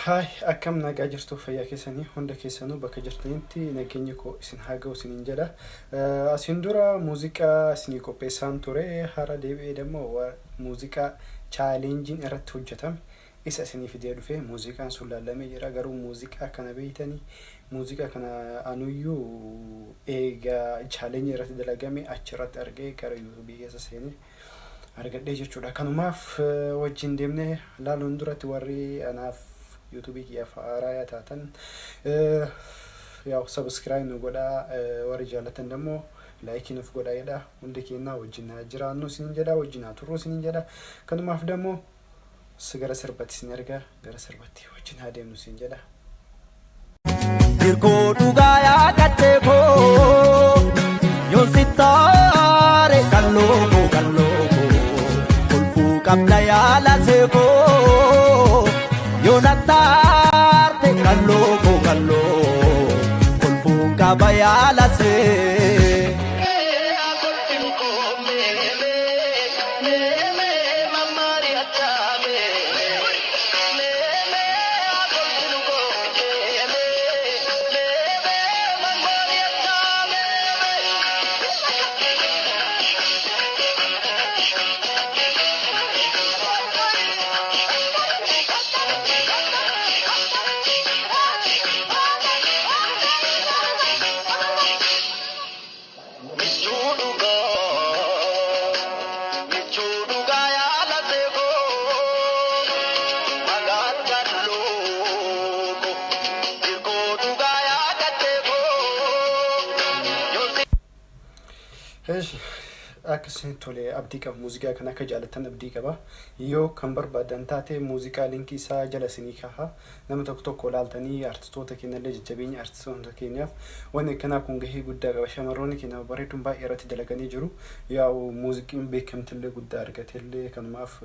Haay, akkam nagaa jirtu? Fayyaa keessanii? Hunda keessanuu bakka jirtanitti nageenyi koo isin haa ga'u isiniin jedha. Asiin dura muuziqaa isinii qopheessaan ture. Har'a deebi'ee immoo muuziqaa challengeiin irratti hojjetame isa isinii fidee dhufe. Muuziqaan sun laallamee jira, garuu muuziqaa kana beeytanii, muuziqaa kana anuyyuu eegaa challenge irratti dalagame achirratti argee gara YouTubeii keessa seenee argadhee jechuudha. Kanumaaf wajjin deemnee laaluun duratti, warri anaaf YouTubeii kiyyaaf haaraa taatan yaa'u subscribe nu godhaa, warri jaallatan immoo likeii nuuf godhaa jedha. Hundi keenya wajjin haa jiraannu isiniin jedha, wajjin haa turru isiniin jedha. Kanumaaf immoo gara sirbatti isin ergaa, gara sirbatti wajjin haa deemnu isin jedha. Hirkoo dhugaa yaadattee koo yoon sittaare, kalloo koo, kalloo koo, kolfuu qabda yaala seekoo yoo nattaarte, kalloo koo, kalloo, kolfuu qaba yaala see. Akka isin tole abdii qaba. Muuziqaa kana akka jaallattan abdii qaba. Yoo kan barbaadan taate muuziqaa linkii isaa jala isinii kaha. Nama tokko tokko ilaaltanii artistoota keenyallee jajjabeenya. Artistoota keenyaaf wanni akkanaa kun gahee guddaa qaba. Shamarroonni keenya bareeduun baay'ee irratti dalaganii jiru. Yaa'u muuziqiin beekamtillee guddaa argatellee, kanumaaf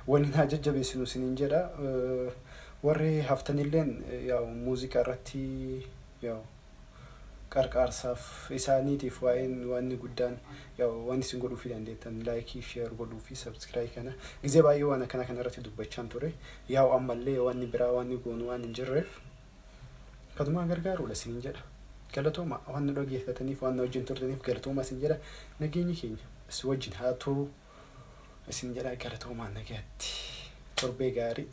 wanni naa jajjabeessinu isiniin jedha. Warri haftanilleen yaa'u muuziqaa irratti yaa'u qarqaarsaaf isaaniitiif waa'een wanni guddaan yaa'u waan isin godhuufii dandeettan likeii, share godhuu fi subscribe. Kana gizee baay'ee waan akkana kana irratti dubbachaan ture. Yaa'u ammallee wanni biraa wanni goonu waan hin jirreef kanumaa gargaaruudha isiniin jedha. Galatooma, waan nu dhageeffataniif, waan nu wajjin turtaniif galatooma isin jedha. Nageenyi keenya isin wajjin haa turu isin jedha. Galatoomaa, nagaatti, torbee gaarii.